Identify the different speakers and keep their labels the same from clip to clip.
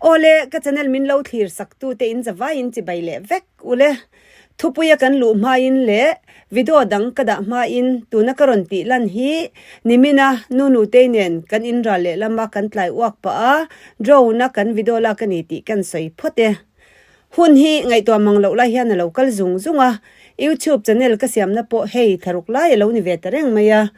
Speaker 1: Awle, ka channel min lo thlir sak tu te in zavaiin chibai leh vek ule. Thupuia kan luh hmain leh video dang ka dah hmain tuna ka rawn tih lan hi nimina nu nutei nen kan inral leh lama kan tlai uak pah a, drone a kan video lak a ni tih kan sawi phawt e. Hun hi ngaihtuah mang loh lai hian a lo kal zung zung a, YouTube channel ka siamna pawh hei thlaruk lai a lo ni ve ta reng mai a.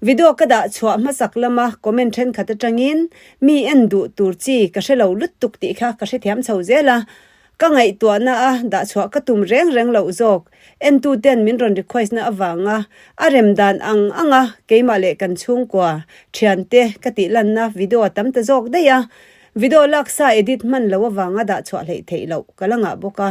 Speaker 1: Video ka dah chhuah hmasak lama comment thenkhat atangin mi en duh tur chi ka hre lo lutuk tih kha ka hrethiam chho zel a, Ka ngaihtuahna a dah chhuah ka tum reng reng loh zawk. Entu ten min rawn request na avanga a rem dan ang ang a keimah leh kan chhungkua, thiante ka tih lanna video a tam ta zawk daih a. Video laksa edit hman lo avanga dah chhuah hleih theih loh ka la ngah bawk a.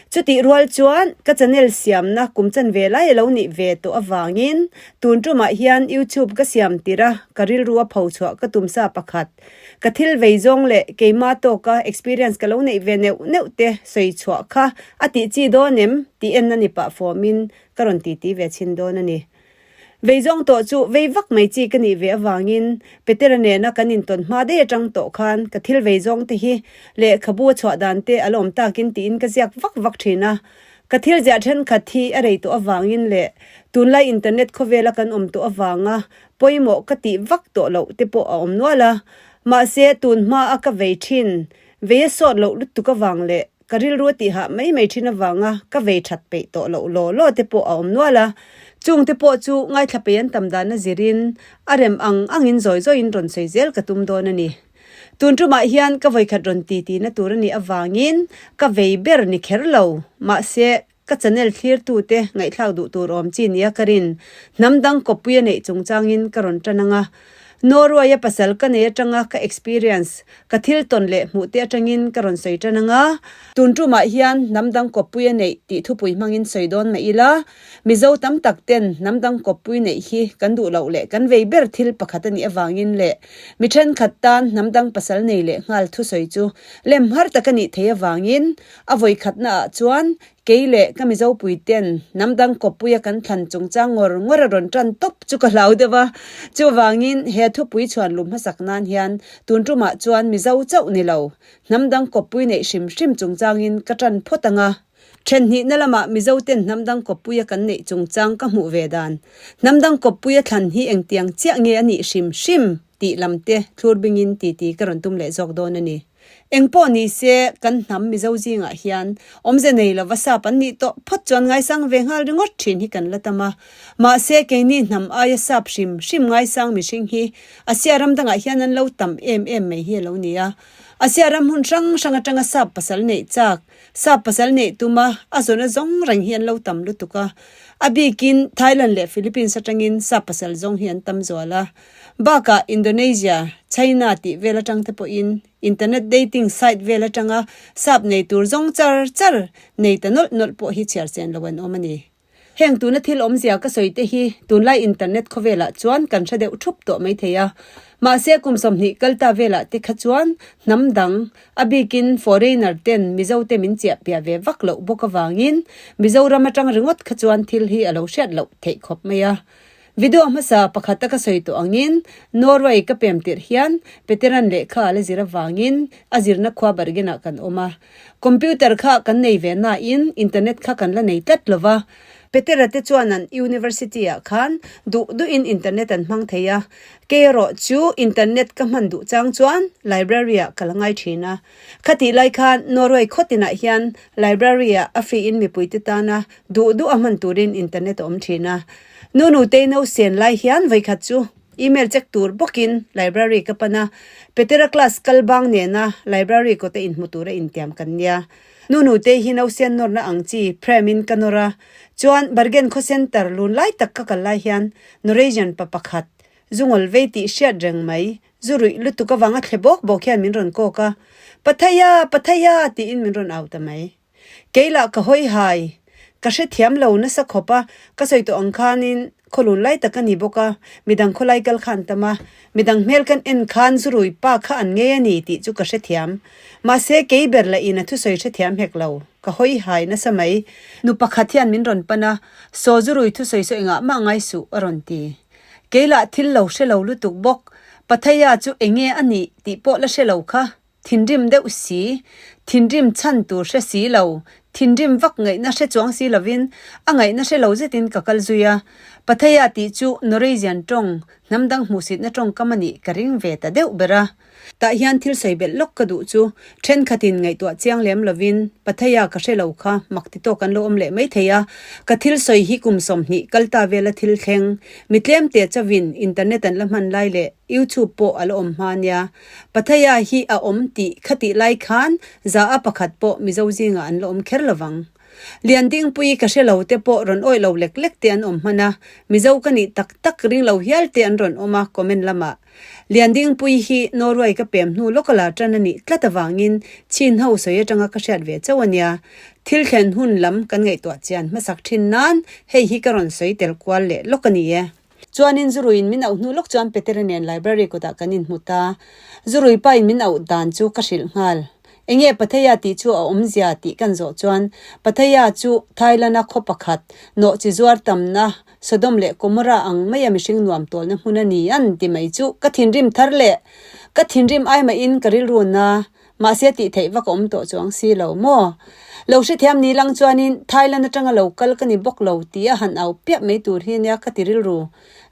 Speaker 1: Chutih rual chuan ka channel siamna kum chan ve lai a lo nih ve tawh avangin tun tumah hian YouTube ka siam tirh a ka rilru a pho chhuah ka tum sa pakhat. Ka thil vei zawng leh keimah tawka experience ka lo neih ve neuh neuh te sawi chhuah kha a tih chi dawn em tih en a ni pah fawmin ka rawn titi ve chhin dawn a ni. Vei zawng tawh chu vei vak mai chi ka nih ve avangin Petera nena kan intawn hma daih atang tawh khan ka thil vei zawng te hi lehkhabu a chhuah dan te a la awm takin tiin ka ziak vak vak thin a. Ka thil ziah thenkhat hi a rei tawh avangin leh tunlai internet khawvela kan awm tawh avanga Pawimawh ka tih vak tawh loh te pawh a awm nual a, mahse tun hma a ka vei thin, vei a sawt loh lutuk avang leh ka rilru a tih hah mai mai thin avanga ka vei that peih tawh loh law law te pawh a awm nual a, chung te pawh chu ngaithla peih an tam dan a zirin a rem ang angin zawi zawiin rawn sawi zel ka tum dawn a ni. Tun tumah hian ka vawikhat rawn ti tihna tur a nih avangin ka vei ber ni kher lo, mahse Ka channel thlirtute ngaihthlak duh tur awm chi nia ka rin. Hnam dang kawppui a neih chungchangin ka rawn tan ang a. Norway-a pasal ka nei atanga ka experience, ka thil tawn leh hmuh te atangin ka rawn sawi tan ang a. Tun tumah hian hnam dang kawppui a neih tih thupui hmangin sawi dawn mah ila, Mizo tam tak ten hnam dang kawppui neih hi kan duh loh leh kan vei ber thil pakhat a nih avangin leh mi thenkhat tan hnam dang pasal nei leh nghal thusawi chu lem har tak a nih theih avangin A vawikhatna ah chuan kei leh ka Mizopui ten hnam dang kawppuia kan thlan chungchang ngawr ngawr a rawn tan tawp chu ka hlau deuh a. Chuvangin he thupui chhuan lum hmasak nan hian tun tumah chuan Mizo chauh ni lo, hnam dang kawppui neih hrim hrim chungchangin ka tan phawt ang a. Thenhnihna lamah Mizo ten hnam dang kawppuia kan neih chungchang ka hmuh ve dan, hnam dang kawppuia thlan hi engtiang chiah nge a nih hrim hrim tih lam te thlur bingin titi ka rawn tum leh zawk dawn a ni. Engpawh ni se, kan hnam Mizo zingah hian awmze nei lova sap an nih tawh phawt chuan ngaisang ve nghal ringawt thin hi kan la tam a. Mahse, keini hnam aia sap hrim hrim ngaisang mihring hi Asia ram dangah hian an lo tam em em mai hi a lo ni a. Asia ram hmun hrang hrang atanga sap pasal neih chak, sap pasal neih tuma a zawna zawng reng hi an lo tam lutuk a. A bikin Thailand leh Philippines atangin sap pasal zawng hi an tam zual a. Bakah Indonesia, China tih vel atang te pawhin internet dating site vel atanga sap nei tur zawng char char nei ta nawlh nawlh pawh hi chhiar chen lo an awm a ni. Heng tuna thil awmzia ka sawi te hi tunlai internet khawvelah chuan kan hre deuh thup tawh mai thei a. Mahse kum 20 kal ta velah te kha chuan hnam dang, a bikin foreigner ten Mizo te min chiah piah ve vak loh bawk avangin Mizoram atang ringawt kha chuan thil hi a lo hriat loh theih khawp mai a. Video hmasa pakhata ka sawi tawh angin Norway ka pem tirh hian Peteran lehkha a la zir avangin a zirna khua Bergen-ah kan awm a. Computer kha kan nei ve nain internet kha kan la nei tlat lo va. Petera te chuan an university-ah khan duh duhin internet an hmang thei a. Kei erawh chu internet ka hman duh chang chuan library-ah ka la ngai thin a. Khatih lai khan Norway khaw tinah hian library-ah a free-in mipuite tana duh duh a hman turin internet a awm thin a. Nu Nutei no sen lai hian vawikhat chu email check tur bawkin library ka pan a, Petera class kal bang nena library kawta inhmu tura intiam kan nia. Nu Nutei hi no sen nawrna ang chi pram in ka nawr a, chuan Bergen khaw center lun lai tak ka kal lai hian Norwegian pa pakhat zungawl vei tih hriat reng mai zu ruih lutuk avanga thle bawk bawk hian min rawn kawk a, Pathaya! Pathaya! tiin min rawn au ta mai. Kei lah ka hawi hai. Ka hrethiam lo nasa khawp a, ka sawi tawh ang khanin khawlun lai tak a ni bawk a, midang khawlai kal kha an tam a, midang hmel kan en khan zurui pa kha an ngei a ni tih chu ka hrethiam. Mahse kei ber lah in a thusawi hrethiam hek lo, ka hawi hai nasa mai. Nu pakhat hian min rawn pan a, Saw zurui thusawi saw engah mah ngai suh a rawn ti. Kei lah thil lo hre lo lutuk bawk, Pathaya chu enge a nih tih pawh la hre lo kha. Thinrim deuh si, thinrim chhan tur hre si lo, thinrim vak ngaihna hre chuang si lovin a ngaihna hre lo zetin ka kal zui a. Patheia tih chu Norwegian tawng, hnam dang hmuhsitna tawngkam a nih ka ring ve ta deuh ber a. Tah hian thil sawi belh lawk ka duh chu thenkhatin ngaihtuah chiang lem lovin Patheia ka hre lo kha mak ti tawk an lo awm leh mai thei a. Ka thil sawi hi kum 20 kal ta vela thil thleng, mi tlem te chauhin internet an la hman lai leh YouTube pawh a la awm hma nia. Patheia hi a awm tih khatih lai khan za a pakhat pawh Mizo zingah an la awm kher lovang. Liandingpui ka hre lo te pawh rawn awih lo lek lek te an awm hman a, Mizo ka nih tak tak ring lo hial te an rawn awm a comment lamah. Liandingpui hi Norway ka pem hnu lawk a la tan a nih tlat avangin chin ho sawi atanga ka hriat ve chauh a nia. Thil thlen hun lam kan ngaihtuah chian hmasak thin nan hei hi ka rawn sawi tel kual leh lawk a ni e. Chuanin Zuruiin min auh hnu lawk chuan Petera nen library kutah kan inhmu ta. Zurui pain min auh dan chu ka hrilh nghal. Enge Patheia tih chu a awmzia tih kan zawh chuan Patheia chu Thailand-a khaw pakhat, nawh chi zuar tamna, Sodom leh Gomorrah ang maia mihring nuam tawlna hmun a ni an ti mai chu ka thinrim thar leh ka thinrim ai mahin ka rilru na Mahse tih theih vak a awm tawh chuang si lo maw? Lo hrethiam ni lang chuanin Thailand atanga lo kal ka ni bawk lo tih a han au piap mai tur hi nia ka ti rilru.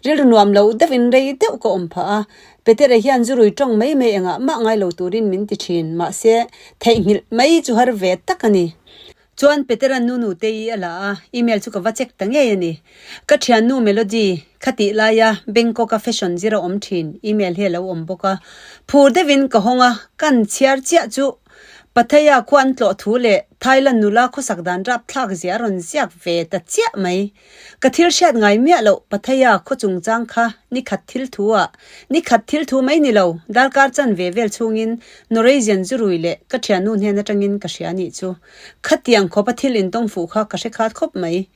Speaker 1: Rilru nuam lo deuhin rei deuh ka awm phah a, Petera hian zu rui tawng mai mai engah mah ngai lo turin min ti thin, mahse theihnghilh mai chu har ve tak a ni. Chuan Petera nu nute i a la a, email chu ka va check ta ngei a ni. Ka thiannu Melody kha tih laia Bangkok-a fashion zir a awm thin email hi a lo awm bawk a. Phur deuhin ka hawng a, kan chhiar chiah chu Pattaya khua an tlawh thu leh Thailand nula khawsak dan rapthlak zia a rawn ziak ve ta chiah mai. Ka thil hriat ngai miah loh Pattaya khaw chungchang kha ni khat thil thu ah, ni khat thil thu mai ni lo, darkar chan ve vel chhungin Norwegian zurui leh ka thiannu hnen atangin ka hria nih chu. Khatiang khawpa thil intawng fuh kha ka hre khat khawp mai.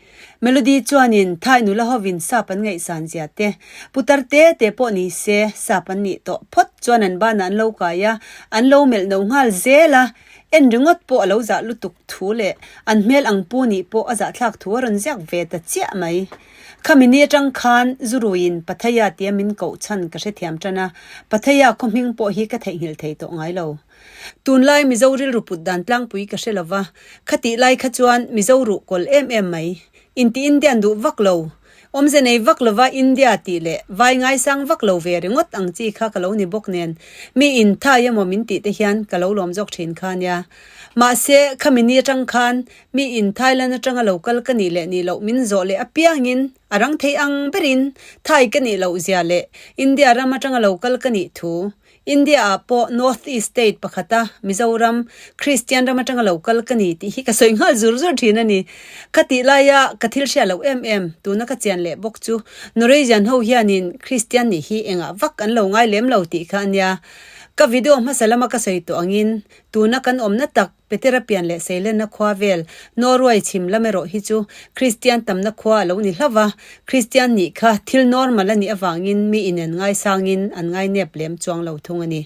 Speaker 1: Melody chuanin Thai nula hovin sap an ngaihsan zia te, putar te te pawh ni se sap an nih tawh phawt chuan an banah an lo kai a, an lo melh no nghal zel a, En ringawt pawh a lo zah lutuk thu leh an hmel ang pu nih pawh a zahthlak thu a rawn ziak ve ta chiah mai. Khami ni atang khan Zuruiin Pathaya tia min koh chhan ka hrethiam tan a, Pathaya khaw hming pawh hi ka theihnghilh thei tawh ngai lo. Tunlai Mizo rilru put dan tlangpui ka hre lova, khatih lai kha chuan Mizo ruh kawl em em mai. Inti Indian duh vak lo. Awmze nei vak lova India tih leh vai ngaisang vak lo ve ringawt ang chi kha ka lo ni bawk nen, mi in Thai emaw min tih te hian ka lo lawm zawk thin kha nia. Mahse, khami ni atang khan mi in Thailand atanga lo kal ka nih leh nih loh min zawh leh apiangin a rang thei ang berin Thai ka nih loh zia leh India ram atanga lo kal ka nih thu India ah pawh North East state pakhata Mizoram, Kristian ram atanga lo kal ka ni tih hi ka sawi nghal zur zur thin a ni. Ka tih laia ka thil hriat loh em em, tuna ka chian leh bawk chu Norwegian ho hianin Kristian nih hi engah vak an lo ngai lem lo tih kha a nia. Ka video hmasa lama ka sawi tawh angin tuna kan awmna tak Petera pian leh Seilenna khua vel, Norway chhim lam erawh hi chu Kristian tamna khua a lo ni hlauh va, Kristian nih kha thil normal a nih avangin mi inen ngaisangin an ngainep lem chuang lo thung a ni.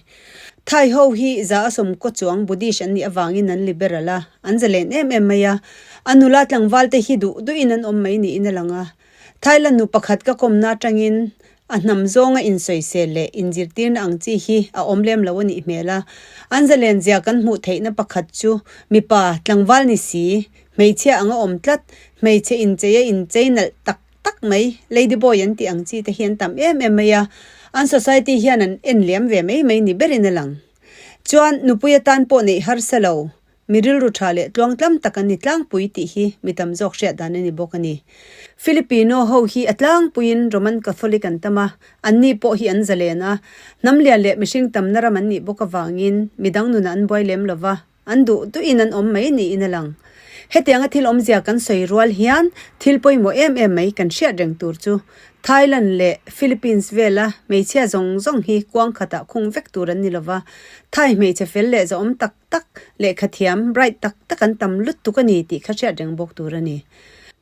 Speaker 1: Thai ho hi za a sawmkaw chuang Buddhist an nih avangin an liberal a, an zalen em em mai a, a nula tlangval te hi duh duhin an awm mai niin a lang a. Thailand nu pakhat ka kawmna atangin a hnam zawnga insawisel leh inzirtirna ang chi hi a awm lem lo a nih hmel a. An zalen zia kan hmuh theihna pakhat chu mipa tlangval ni si, hmeichhia anga awm tlat, hmeichhe inchei a inchei nalh tak tak mai, lady boy an tih ang chi te hi an tam em em mai a, an society hian an en liam ve mai mai ni berin a lang. Chuan nupui atan pawh neih harsa lo, Mi rilru tha leh tluangtlam tak an ni tlangpui tih hi mi tam zawk hriat dan a ni bawk a ni. Filipino ho hi a tlangpuiin Roman Catholic an tam a, anni pawh hi an zalen a. Hnam lian leh mihring tamna ram an nih bawk avangin midang nunah an buai lem lo va, an duh duhin an awm mai niin a lang. Hetianga thil awmzia kan sawi rual hian thil pawimawh em em mai kan hriat reng tur chu Thailand leh Philippines vela hmeichhia zawng zawng hi kuang khatah khung vek tur an ni lo va, Thai hmeichhe fel leh zahawm tak tak, lehkha thiam, bright tak tak an tam lutuk a ni tih kha hriat reng bawk tur a ni.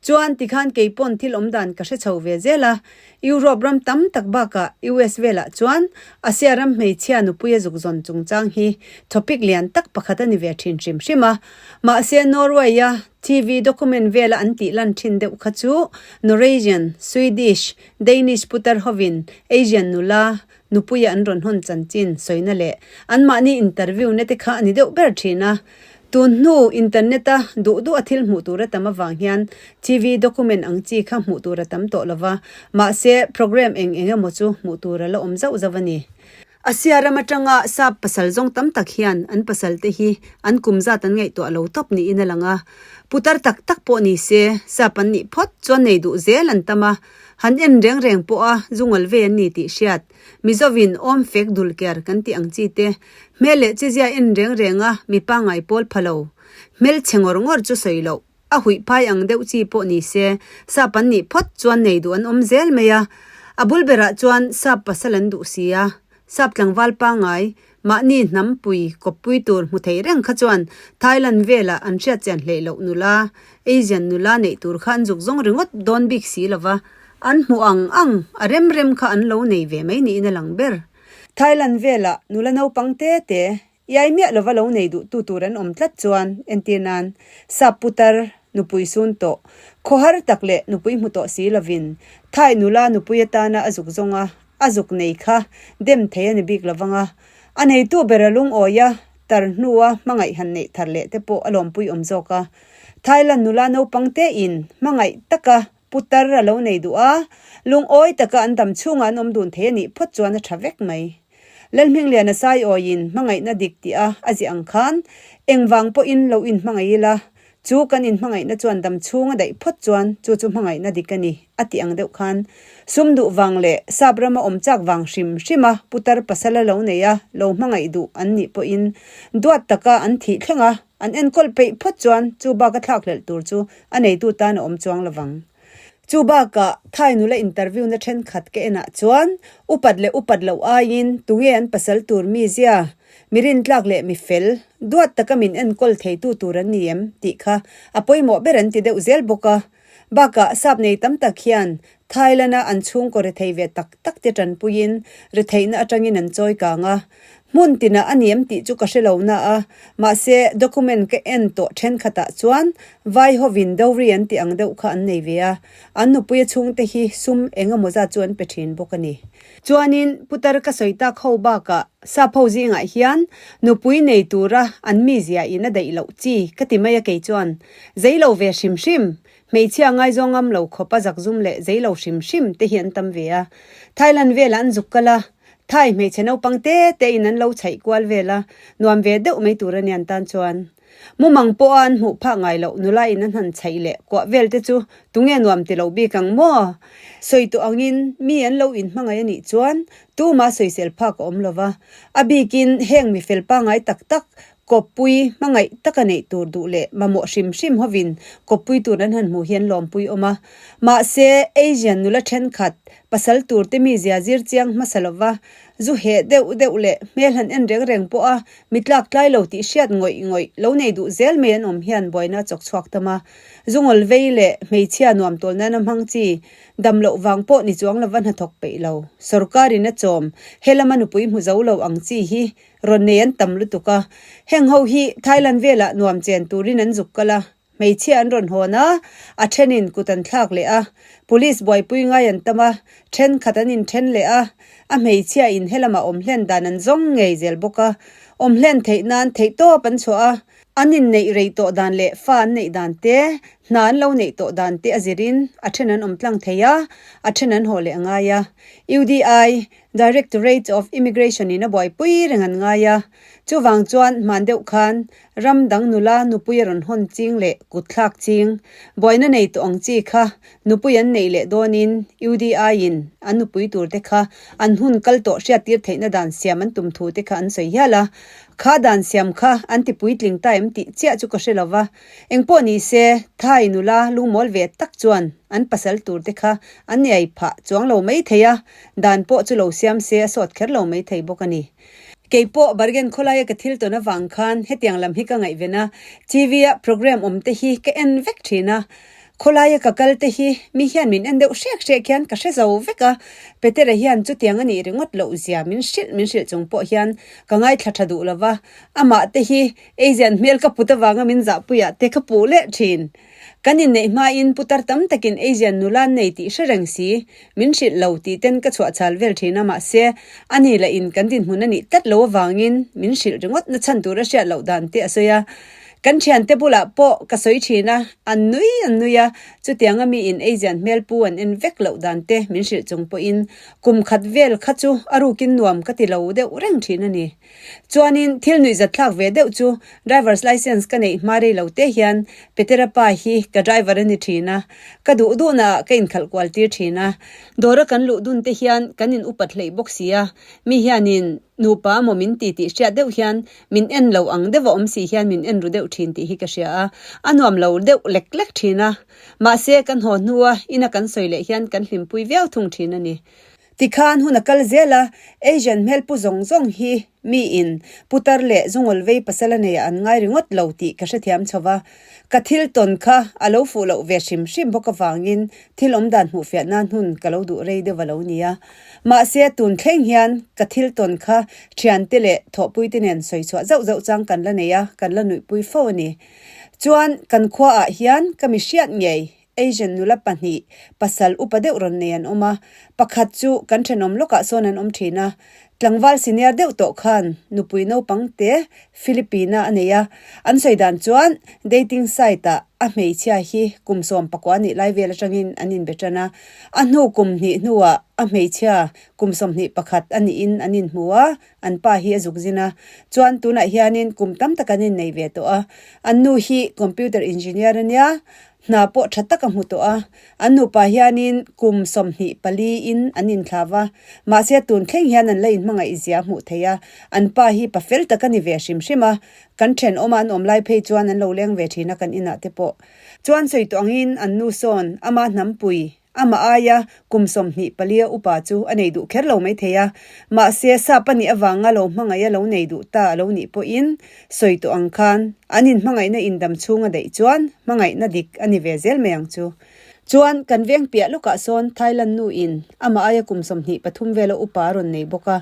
Speaker 1: Chuan tikhan kei pawn thil awm dan ka hre chho ve zel a, Europe ram tam tak bakah US velah chuan Asia ram hmeichhia nupui a zuk zawn chungchang hi topic lian tak pakhat a ni ve thin hrim hrim a. Mahse Norway-a TV document vela an tih lan thin deuh kha chu Norwegian, Swedish, Danish putar hovin Asian nula, Nupuia an rawn hawn chanchin sawina leh anmahni interview na te kha a ni deuh ber thin a. Tun hnu internet a duh duh a thil hmuh tur a tam avang hian TV document ang chi kha hmuh tur a tam tawh lo va, mahse program eng eng emaw chu hmuh tur a la awm zauh zauh a ni. Asia ram atanga sap pasal zawng tam tak hian an pasal te hi an kum zat an ngaihtuah lo tawp niin a lang a. Putar tak tak pawh ni se, sap an nih phawt chuan nei duh zel an tam a, han en reng reng pawha zungal ve an ni tih hriat. Mizovin awm fek dul ker kan tih ang chi te, hmel leh chizia en reng renga mi pangngai pawl pha lo, hmelchhe ngawr ngawr chu sawi loh. A huih phai ang deuh chi pawh ni se, sap an nih phawt chuan nei duh an awm zel mai a. A bul berah chuan sap pasal an duh si a, sap tlangval pangngai, mahni hnam pui kawppui tur hmu thei reng kha chuan Thailand velah an hriat chian hleih loh nula, Asian nula neih tur kha an zuk zawng ringawt dawn bik si lo va, an hmuh ang ang a rem rem kha an lo nei ve mai niin a lang ber. Thailand velah nula naupang te te Iai miah lova lo nei duhtu tur an awm tlat chuan, entir nan, sap putar, nupui sun tawh, khawhar tak leh nupui hmu tawh si lovin, Thai nula nupui atana a zuk zawnga a zuk nei kha dem thei a ni bik lovang a, a neitu ber a lungawi a, tar hnua hmangaih han neih thar leh te pawh a lawmpui awm zawk a. Thailand nula naupang tein hmangaih taka putar a lo nei duh a, lungawi taka an dam chhungah an awm dun thei a nih phawt chuan a tha vek mai. Lalhmingliana Saiawiin hmangaihna dik tih a a ziah ang khan engvang pawhin lo inhmangaih ila, chu kan inhmangaihna chuan dam chhung a daih phawt chuan chu chu hmangaihna dik a ni a tih ang deuh khan sum duh vang leh sap rama awm chak vang hrim hrima putar pasal a lo nei a, lo hmangaih duh an nih pawhin duat taka an thih thleng a, an enkawl peih phawt chuan chu bak a thlakhlelh tur chu a neitu tan a awm chuang lovang. Chu bakah Thai nula interview na thenkhat ka enah chuan upat leh upat loh aiin tunge an pasal tur mizia, mi rintlak leh mi fel, duat taka min enkawl theitu tur an ni em tih kha a pawimawh ber an ti deuh zel bawk a. Bakah sap nei tam tak hian Thailand-a an chhungkaw rethei ve tak tak te tanpuiin retheihna atangin an chawi kang a. Hmun tinah a ni em tih chu ka hre lo na a, mahse document ka en tawh thenkhatah chuan vai hovin dowry an tih ang deuh kha an nei ve a, an nupuia chhungte hi sum eng emaw zat chu an pe thin bawk a ni. Chuanin putar ka sawi tak ho bakah sap ho zingah hian nupui nei tura an mizia in a daih loh chi ka ti mai a kei chuan zei lo ve hrim hrim, hmeichhia ngaizawng ngam lo khawp a zakzum leh zei lo hrim hrim te hi an tam ve a, Thailand velah an zuk kal a, Thai hmeichhe naupang te te in an lo chhaih kual vel a, nuam ve deuh mai tur a ni an tan chuan. Mumang pawha an hmuh phah ngai loh nula in an han chhaih leh kuah vel te chu tunge nuam ti lo bik ang maw? Sawi tawh angin mi an lo inhmangaih a nih chuan tuma sawisel phak a awm lo va, a bikin heng mi fel pangngai tak tak kawppui hmangaih taka neih tur duh leh mamawh hrim hrim hovin kawppui tur an han hmuh hi an lawmpui awm a. Mahse, Asian nula thenkhat pasal tur te mizia zir chiang hmasa lova zu heh deuh deuh leh hmel han en reng reng pawha mi tlak tlai lo tih hriat ngawih ngawih lo nei duh zel mai an awm hian buaina a chawk chhuak tam a. Zu ngawl vei leh hmeichhia nuam tawl nana hmang chi dam loh vang pawh ni chuang lova hnathawk peih lo. Sorkarin a chawm he lama nupui hmu zo lo ang chi hi rawn nei an tam lutuk a. Heng ho hi Thailand velah nuam chen turin an zuk kal a, hmeichhia an rawn hawn a, a thenin kut an thlak leh a, police buaipui ngai an tam a, thenkhat an inthen leh a, a hmeichhia in helamah awm hlen dan an zawng ngei zel bawk a, awm hlen theih nan theihtawp an chhuah a, an inneih rei tawh dan leh fa an neih dan te, hna an lo neih tawh dan te a zirin a then an awm tlang thei a, a then an haw leh a ngai a. UDI, Directorate of Immigration in a buaipui reng an ngai a, chuvang chuan hman deuh khan ram dang nula nupui a rawn hawn ching leh kut thlak ching, buaina nei tawh ang chi kha nupui an neih leh dawnin UDI in an nupui tur te kha an hun kal tawh hriattir theihna dan siam an tum thu te kha an sawi hial a, kha dan siam kha an ti puitling ta em tih chiah chu ka hre lo va. Engpawh ni se, Thai nula lungmawl ve tak chuan an pasal tur te kha an iai phah chuang lo mai thei a, dan pawh chu lo siam se a sawt kher lo mai thei bawk a ni. Kei pawh bargain khawlaia ka thil tawn avang khan hetiang lam hi ka ngaihven a, TV a programme awm te hi ka en vek thin a, khawlaia ka kal te hi mi hian min en deuh hrek hrek hian ka hre zo vek a, Petera hian chutiang a nih ringawt loh zia min hrilh min hrilh chung pawh hian ka ngaithla tha duh lo va, amah te hi Asian hmel ka put avanga min zahpuiah te ka puh leh thin. Kan inneih hmain putar tam takin Asian nula an nei tih hre reng si, min hrilh lo tih ten ka chhuah chhal vel thin a mahse a ni lah in kan dinhmun a nih tlat lo avangin min hrilh ringawt na chhan tur a hriat loh dan te a sawi a. Kan thiante bulah pawh ka sawi thin a, an nui an nui a, chutianga mi in Asian hmel pu an en vek loh dan te min hrilh chung pawhin kum khat vel kha chu a rukin nuam ka ti lo deuh reng thin a ni. Chuanin thil nuihzat thlak ve deuh chu driver's licence ka neih hma rei lo te hian Petera pa hi ka driver a ni thin a, ka duh duhna ah ka inkhalh kual tir thin a. Dawra kan luh dun te hian kan in upat hleih bawk si a, mi hianin nupa amaw min ti tih hriat deuh hian min en lo ang deuh a awm si hian min en ru deuh thin tih hi ka hria a, a nuam lo deuh lek lek thin a. Mahse kan haw hnua ina kan sawi leh hian kan hlimpui viau thung thin a ni. Tikhan hun a kal zel a, Asian hmelpu zawng zawng hi miin putar leh zungul vei pasal a neiah an ngai ringawt lo tih ka hrethiam chho va. Ka thil tawn kha a lo fuh loh ve hrim hrim bawk avangin thil awmdan hmuhfiah nan hun ka lo duh rei deuh a lo ni a. Mahse, tun thleng hian ka thil tawn kha thiante leh thawhpuite nen sawi chhuah zauh zauh chang kan la nei a, kan la nuihpui fo a ni. Chuan, kan khuaah hian ka mi hriat ngei Asian nula pahnih, pasal upa deuh rawn nei an awm a, pakhat chu kan thenawm lawkah sawn an awm thin a. Tlangval senior deuh tawh khan nupui naupang te Philippine-a a nei a, an sawi dan chuan dating site-ah a hmeichhia hi kum 14 nih lai vel atangin an inbe tan a, a hnu kum hnih hnuah a hmeichhia kum 21 a nihin an inhmu a, an pa hi a zuk zin a, chuan tunah hianin kum tam tak an innei ve tawh a, an nu hi computer engineer a nia, Hna pawh tha tak a hmu tawh a, an nupa hianin kum 24 in an inthla va, mahse tun thleng hian an la inhmangaih zia a hmuh theih a, an pa hi pa fel tak a ni ve hrim hrim a, kan thenawma an awm lai phei chuan an lo leng ve thin a kan inah te pawh chuan sawi tawh angin an nu sawn ama hnampui Amah aia kum 24 a upa chu a nei duh kher lo maithei a, mahse sap a nih avanga lo hmangaih a lo nei duh ta a lo nih pawhin sawi tawh ang khan an inhmangaihna indam chhung a daih chuan hmangaihna dik a ni ve zel mai ang chu. Chuan kan veng piah lawkah sawn Thailand nu in amah aia kum 23 vela upa a rawn nei bawk a,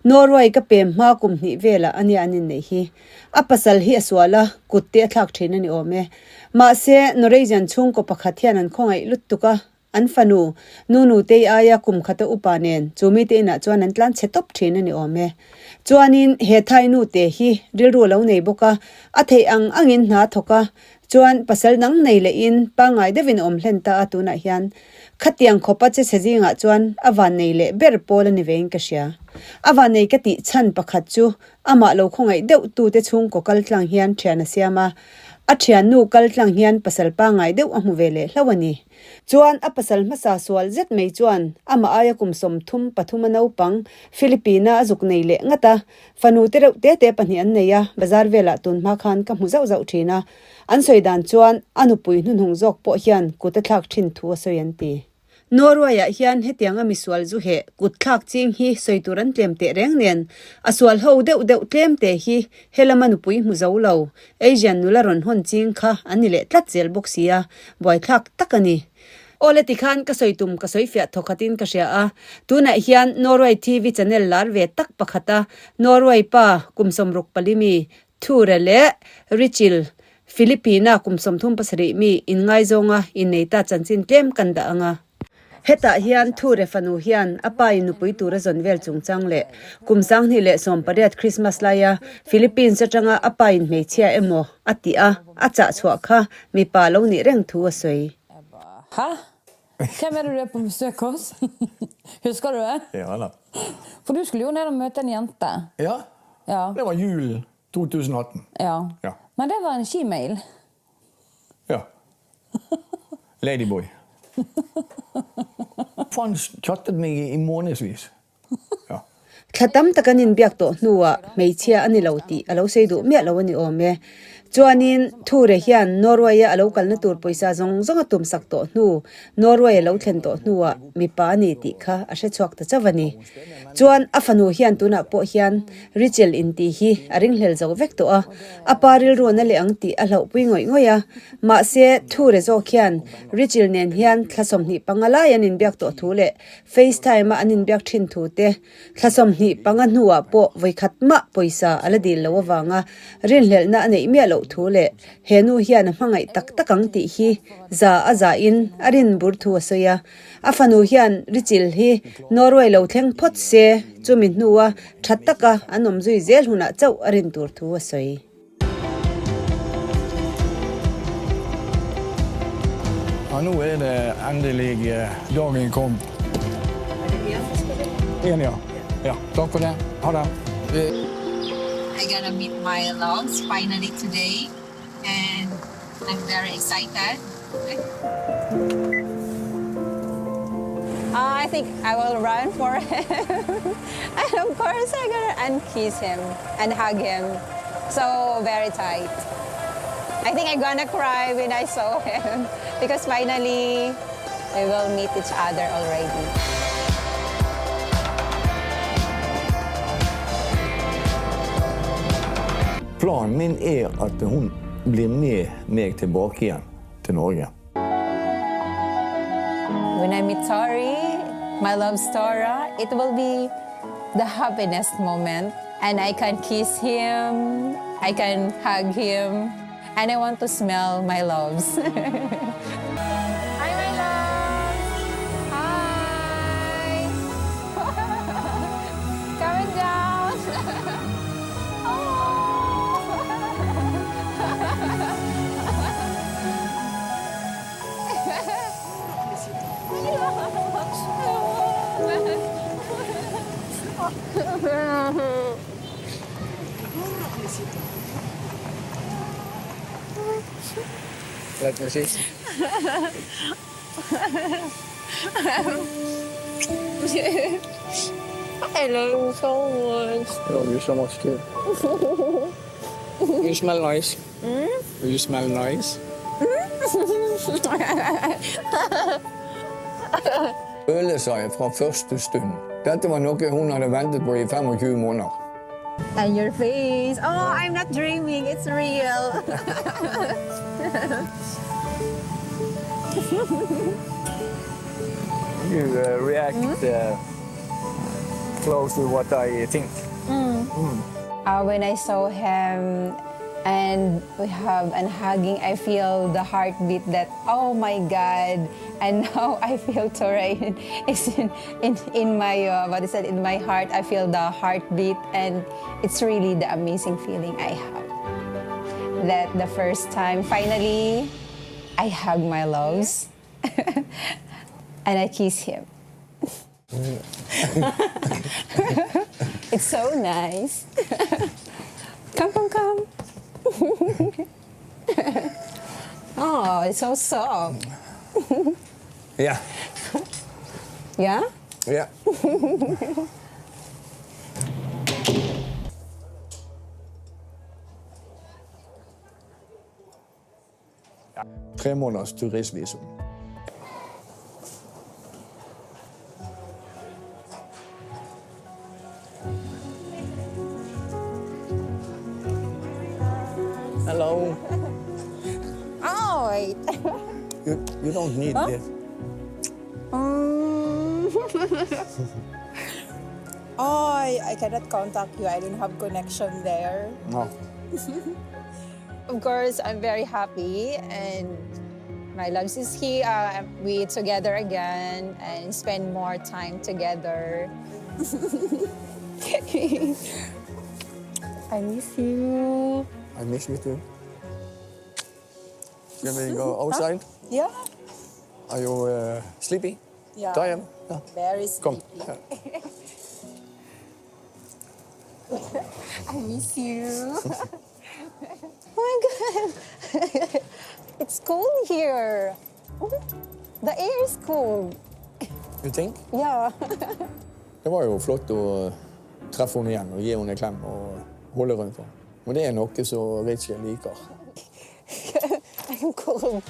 Speaker 1: Norway ka pem hma kum hnih velah a nia an inneih hi. A pasal hi a sual a, kut te a thlak thin a ni awm e. Mahse, Norwegian chhungkaw pakhat hian an khawngaih lut tuk a, an fanu, Nunu Tei aia kum khata upa nen chu mite inah chuan an tlan chhe tawp thin a ni awm e. Chuanin, he Thai nu te hi rilru a lo nei bawk a, a theih ang angin hna a thawk a, chuan pasal dang nei lehin pangngai deuhin a awm hlen ta a tunah hian. Khatiang khawpa che chhe zingah chuan a vannei leh ber pawl a ni vein ka hria. A vannei ka tih chhan pakhat chu Amah lo khawngaih deuh tute chhungkaw kal tlang hian thian a siam a, a thiannu kal tlang hian pasal pangngai deuh a hmu ve leh hlauh a ni. Chuan a pasal hmasa sual zet mai chuan amah aia kum 33 a naupang Philippine-a a zuk nei leh ngat a, fanu te reuh te te pahnih an nei a, bazar velah tun hma khan ka hmu zauh zauh thin a, an sawi dan chuan a nupui hnuhnung zawk pawh hian kut a thlak thin thu a sawi an ti. Norway-ah hian hetianga misual zu heh kut thlak ching hi sawi tur an tlem teh reng nen, a sual ho deuh deuh tlem te hi helama nupui hmu zo lo, Asian nula rawn hawn ching kha an ni leh tlat zel bawk si a, buaithlak tak a ni. Awle tikhan ka sawi tum ka sawi fiah thawkhatin ka hria a, tunah hian Norway TV channel lar ve tak pakhata Norway pa kum 64 mi Thure leh Richil, Philippine-a kum 37 mi inngaizawng a innei ta chanchin tlem kan dah ang a. Hetah hian Thure fanu hian a pa in nupui tur a zawn vel chungchang leh kum 2018 Christmas laia Philippines atanga a pa in hmeichhia emaw a tih a a chah chhuah kha mipa lo nih reng thu a sawi.
Speaker 2: Ha? Hvem er det du er på besøk hos? Husker du det?
Speaker 3: Ja da.
Speaker 2: For du skulle jo ned og møte en jente.
Speaker 3: Ja.
Speaker 2: Ja.
Speaker 3: Det var julen 2018.
Speaker 2: Ja.
Speaker 3: Ja.
Speaker 2: Men det var en shemale.
Speaker 3: Ja. Ladyboy. For han chattet meg i månedsvis. Ja.
Speaker 1: Thla tam tak an inbiak tawh hnuah hmeichhia a ni lo tih a lo sawi duh miah lo a ni awm e. Chuanin Thure hian Norway-a a lo kalna tur pawisa zawng zawng a tumsak tawh hnu, Norway a lo thlen tawh hnuah mipa a ni tih kha a hre chhuak ta chauh a ni. Chuan a fanu hian tunah pawh hian Richel intih hi a ringhlel zo vek tawh a, a pa rilru na leh ang tih a hlauhpui ngawih ngawih a. Mahse, Thure zawk hian Richel nen hian thla 25 lai an inbiak tawh thu leh FaceTime a an inbiak thin thu te thla 25 hnuah pawh vawikhat mah pawisa a la dil lo avanga rinhlelhna a neih miah loh. thu leh he nu hian a hmangaih tak tak ang tih hi za a zahin a rin bur thu a sawi a. A fanu hian Richil hi Norway lo thleng phawt se, chumi hnua tha taka an awm zui zel hunah chauh a rin tur thu a sawi.
Speaker 3: Ja, nu är det endelig dagen kom. En ja. Ja, takk for det. Ha det.
Speaker 4: I gonna meet my loves finally today and I'm very excited.
Speaker 5: I think I will run for him and of course I gonna and kiss him and hug him so very tight. I think I gonna cry when I saw him because finally we will meet each other already.
Speaker 3: Planen min er at hun blir med meg tilbake igjen til Norge.
Speaker 5: When I meet Tori, my love Stora, it will be the happiest moment. And I can kiss him, I can hug him, and I want to smell my loves.
Speaker 4: Hi, my love! Hi! Coming down! oh!
Speaker 3: Let me see.
Speaker 5: I love you so much.
Speaker 3: I love you so much too. You smell nice. You smell nice. Føle seg fra første stund. Dette var noe hun hadde ventet på i 25 måneder.
Speaker 5: And your face. Oh, I'm not dreaming. It's real.
Speaker 3: You react close to what I think.
Speaker 5: When I saw him and we have an hugging, I feel the heartbeat that, oh my God. And now I feel Tore is in, in, in my, what is that, in my heart. I feel the heartbeat and it's really the amazing feeling I have. That the first time, finally, I hug my loves and I kiss him. It's so nice. Come, come, come. Oh, it's so soft.
Speaker 3: Ja.
Speaker 5: Yeah?
Speaker 3: Ja. Tre måneders turistvisum. Hello.
Speaker 5: Oh, wait.
Speaker 3: You don't need this.
Speaker 6: Oh, I cannot contact you. I don't have connection there.
Speaker 3: No.
Speaker 5: Of course, I'm very happy and my loves is here. We together again and spend more time together. I miss you.
Speaker 3: I miss you too. Can we go outside?
Speaker 6: Yeah.
Speaker 3: Are you sleepy?
Speaker 6: Yeah.
Speaker 3: Tired? Yeah.
Speaker 6: Very
Speaker 3: Kom.
Speaker 6: sleepy.
Speaker 3: Ja.
Speaker 5: I miss you. Oh my God. It's cold here. The air is cold.
Speaker 3: You think?
Speaker 5: Yeah.
Speaker 3: Det var jo flott å treffe henne igjen og gi henne en klem og holde rundt henne. Og det er noe som Rachel liker.
Speaker 5: I'm cold.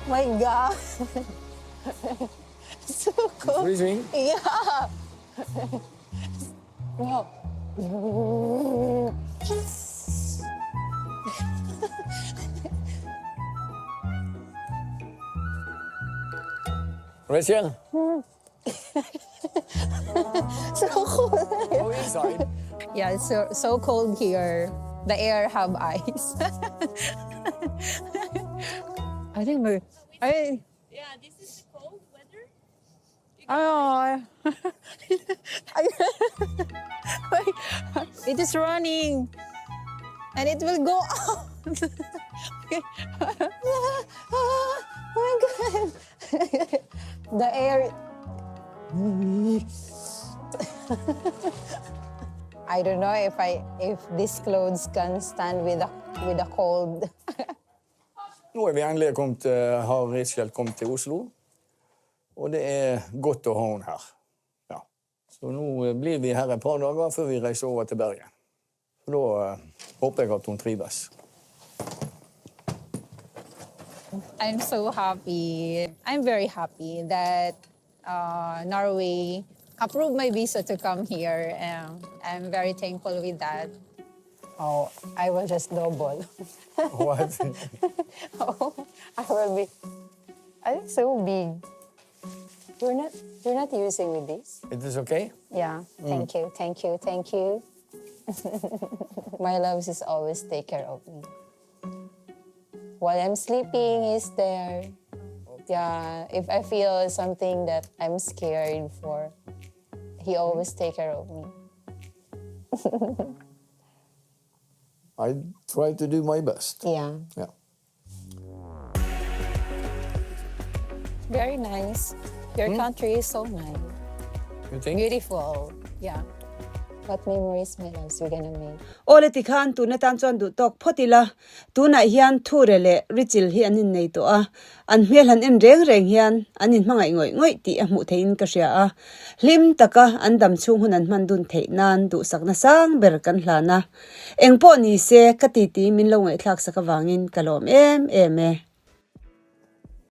Speaker 5: My God. So cold.
Speaker 3: Freezing?
Speaker 5: Yeah. Wow.
Speaker 3: Rachel?
Speaker 5: So cold.
Speaker 3: Go inside.
Speaker 5: Yeah, it's so, so cold here. The air have ice. I think we I
Speaker 4: Yeah, this is the cold weather.
Speaker 5: Oh, it is running and it will go out. oh my god. The air. I don't know if I if these clothes can stand with the with the cold.
Speaker 3: Nå er vi endelig kommet, eh, har Rachel kommet til Oslo. Og det er godt å ha henne her. Ja. Så nå eh, blir vi her et par dager før vi reiser over til Bergen. Så da eh, håper jeg at hun trives.
Speaker 5: I'm so happy. I'm very happy that Norway approved my visa to come here. I'm very thankful with that. Oh, I will just double.
Speaker 3: What?
Speaker 5: oh, I will be. I think so big. You're not. You're not using with this.
Speaker 3: It is okay?
Speaker 5: Yeah. Thank you. Thank you. Thank you. my loves is always take care of me. While I'm sleeping, he's there. Yeah. If I feel something that I'm scared for, he always take care of me.
Speaker 3: I try to do my best.
Speaker 5: Yeah.
Speaker 3: Yeah.
Speaker 5: Very nice. Your country is so nice.
Speaker 3: You think?
Speaker 5: Beautiful. Yeah. What memories, my loves, we're gonna make.
Speaker 1: Awle tikhan tuna tan chuan duh tawk phawt ila, tunah hian Thure leh Richil hi an innei tawh a, an hmel han en reng reng hian an inhmangaih ngawih ngawih tih a hmuh theihin ka hria a, hlim taka an dam chhung hun an hman dun theih nan duhsakna sang ber kan hlan a, engpawh ni se ka titi min lo ngaihthlak sak avangin ka lawm em em e.